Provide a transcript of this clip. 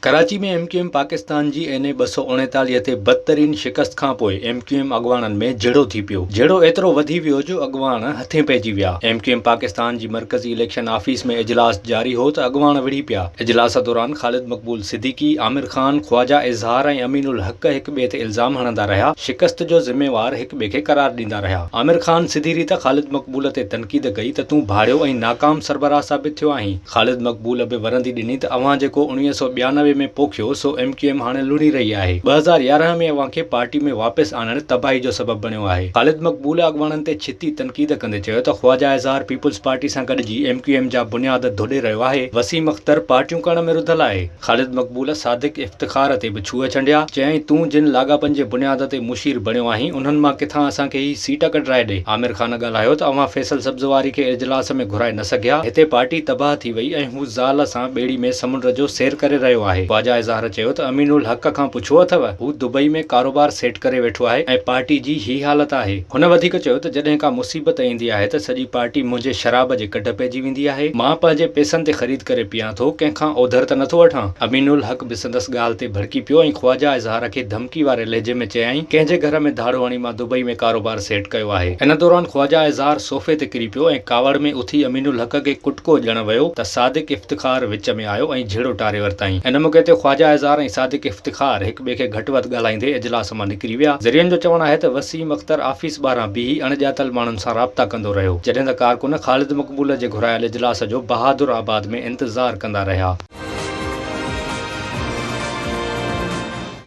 Karachi ۾ M Q M Pakistan جي N اي 239 تي بدترين شڪست کانپوء ايم ڪيو ايم اڳواڻن ۾ جهيڙو ٿي پيو. جهيڙو ايترو وڌي ويو جو اڳواڻ هٿين پئجي ويا. ايم ڪيو ايم پاڪستان جي مرڪزي اليڪشن آفيس ۾ اجلاس جاري هو ته اڳواڻ وڙهي پيا. اجلاس دوران خالد مقبول صديقي، عامر خان، خواجه اظهار ۽ امين الحق هڪ ٻئي تي الزام هڻندا رهيا، شڪست جو ذميوار هڪ ٻئي کي قرار ڏيندا رهيا. عامر خان سڌي ريت خالد مقبول تي تنقيد ڪئي ته تون ڀاڙيو ۽ ناڪام سربراهه ثابت ٿيو آهين. خالد مقبول به ورندي ڏني ته اوهان جيڪو 1992 ۾ پوکيو سو ايم ڪيو ايم هاڻي لڻي رهي آهي، 2011 ۾ اوهان کي پارٽي ۾ واپس آڻڻ تباهي جو سبب بڻيو آهي. خالد مقبول اڳواڻن تي ڇتي تنقيد ڪندي چيو ته خواجه اظهار پيپلز پارٽي سان گڏجي ايم ڪيو ايم جا بنياد ڌوڏي رهيو آهي، وسيم اختر پارٽيون ڪرڻ ۾ رڌل آهي. خالد مقبول صادق افتخار تي به ڇوهه ڇنڊيا، چيائين تون جن لاڳاپن جي بنياد تي مشير بڻيو آهين انهن مان ڪٿان اسان کي هي سيٽ ڪڍرائي ڏي. عامر خان ڳالهايو ته اوهان فيصل سبزواري کي اجلاس ۾ گهرائي نه سگهيا، هتي پارٽي تباهه ٿي وئي ۽ هو زال سان ٻيڙي ۾ سمنڊ جو سير ڪري رهيو آهي. خواجه اظهار چيو ته امين الحق کان پڇيو اٿئو؟ هو دبئي ۾ ڪاروبار سيٽ ڪري ويٺو آهي ۽ پارٽي جي هي حالت آهي. هن وڌيڪ چيو ته جڏهن ڪا مصيبت ايندي آهي ته سڄي پارٽي منهنجي شراب جي ڪڍ پئجي ويندي آهي، مان پنهنجي پئسن تي خريد ڪري پيان ٿو، ڪنهن کان اوڌر ته نٿو وٺان؟ امين الحق به سندس ڳالهه تي ڀڙڪي پيو ۽ خواجه اظهار کي ڌمڪي واري لهجي ۾ چيائين، ڪنهن جي گهر ۾ ڌاڙو هڻي مان دبئي ۾ ڪاروبار سيٽ ڪيو آهي. ان دوران خواجه اظهار صوفي تي ڪري پيو ۽ ڪاوڙ ۾ اٿي امين الحق کي ڪٽڪو ڏيڻ ويو ته صادق افتخار وچ ۾ آيو ۽ جهيڙو ٽاري ورتائين. ان موقعي تي خواجه اظهار ۽ صادق افتخار هڪ ٻئي کي گهٽ وڌ ڳالهائيندي اجلاس مان نڪري ويا. ذريعن جو چوڻ آهي ته وسيم اختر آفيس ٻاهران بيهي اڻڄاتل ماڻهن سان رابطا ڪندو رهيو، جڏهن ته ڪارڪن خالد مقبول جي گهرايل اجلاس جو بهادر آباد ۾ انتظار ڪندا رهيا.